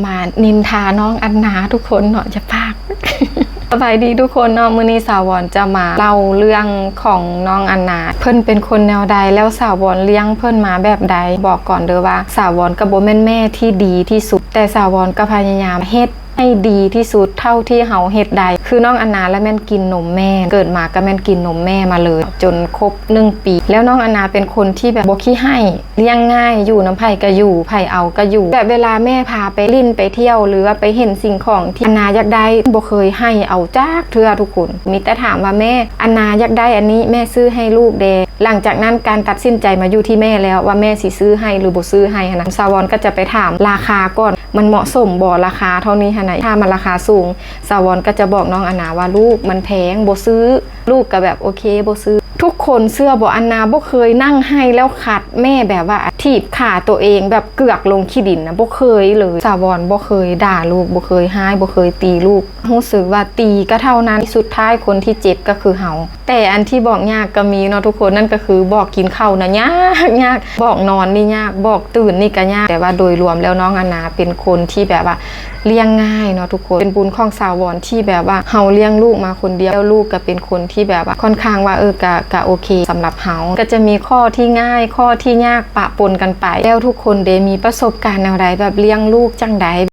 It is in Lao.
ມານິນທານ້ອງອັນນາທຸກຄົນເນາະ ຢ່າປາກ. ສະບາຍດີທຸກຄົນເນາະ ມື້ນີ້ສາວອນຈະມາເລົ່າເລື່ອງຂອງນ້ອງອັນນາ ເພິ່ນເປັນຄົນແນວໃດ ແລ້ວສາວອນລ້ຽງເພິ່ນມາແບບໃດ. ບອກກ່ອນເດີວ່າ ສາວອນກໍບໍ່ແມ່ນແມ່ທີ່ດີທີ່ສຸດ ແຕ່ສາວອນກໍພະຍາຍາມເຮັດໃຫ້ດີທີ່ສຸດເທົ່າທີ່ເຮົາເຮັດໄດ້. ຄືນ້ອງອັນນາລະແມ່ນກິນນົມແມ່ ເກີດມາກໍແມ່ນກິນນົມແມ່ມາເລີຍ ຈົນຄົບໜຶ່ງປີ. ແລ້ວນ້ອງອັນນາເປັນຄົນທີ່ແບບບໍ່ຂີ້ໄຫ້ ລ້ຽງງ່າຍ ຢູ່ນຳໃຜກໍຢູ່ ໃຜເອົາກໍຢູ່ ແບບເວລາແມ່ພາໄປຫຼິ້ນໄປທ່ຽວ ຫຼືວ່າໄປເຫັນສິ່ງຂອງທີ່ອັນນາຢາກໄດ້ ບໍ່ເຄີຍໄຫ້ເອົາຈັກເທື່ອທຸກຄົນ ມີແຕ່ຖາມວ່າ ແມ່ ອັນນາຢາກໄດ້ອັນນີ້ ແມ່ຊື້ໃຫ້ລູກແດ່. ຫຼັງຈາກນັ້ນການຕັດສິນໃຈມາຢູ່ທີ່ແມ່ແລ້ວວ່າແມ່ຊິຊື້ໃຫ້ ຫຼືບໍ່ຊື້ໃຫ້ຫັ້ນນະ ສາວອນກໍຈະໄປຖາມລາຄາກ່ອນ ມັນເໝາະສົມບໍ່ ລາຄາເທົ່ານີ້ຫັ້ນນະ. ຖ້າມັນລາຄາສູງ ສາວອນກໍຈະບອກນ້ອງອັນນາວ່າ ລູກ ມັນແພງ ບໍ່ຊື້. ລູກກໍແບບ ໂອເຄ ບໍ່ຊື້. ທຸກຄົນເຊື່ອບໍ່ ອັນນາບໍ່ເຄີຍນັ່ງໄຫ້ແລ້ວຂັດແມ່ ແບບວ່າຖີບຂາຕົວເອງແບບເກືອກລົງຂີ້ດິນນະ ບໍ່ເຄີຍເລີຍ. ສາວອນບໍ່ເຄີຍດ່າລູກ ບໍ່ເຄີຍຮ້າຍ ບໍ່ເຄີຍຕີລູກ ຮູ້ສຶກວ່າຕີກໍເທົ່ານັ້ນ ສຸດທ້າຍຄົນທີ່ເຈັບກໍຄືເຮົາ. ແຕ່ອັນທີ່ບອກຍາກກໍມີເນາະທຸກຄົນ ນັ້ນກໍຄືບອກກິນເຂົ້ານະ ຍາກ ຍາກ ບອກນອນນີ້ຍາກ ບອກຕື່ນນີ້ກໍຍາກ. ແຕ່ວ່າໂດຍລວມແລ້ວນ້ອງອັນນາເປັນຄົນທີ່ແບບວ່າລ້ຽງງ່າຍເນາະທຸກຄົນ ເປັນບຸນຂອງສາວອນທີ່ແບບວ່າເຮົາລ້ຽງລູກມາຄົນດຽວ ແລ້ວລູກກໍເປັນຄົນທີ່ແບບວ່າຄ່ອນຂ້າງວ່າ ເອີ ກະ ກະໂອເຄສຳລັບເຮົາ. ກໍຈະມີຂໍ້ທີ່ງ່າຍ ຂໍ້ທີ່ຍາກປະປົນກັນໄປ. ແລ້ວທຸກຄົນເດ ມີປະສົບການແນວໃດ ແບບລ້ຽງລູກຈັ່ງໃດ?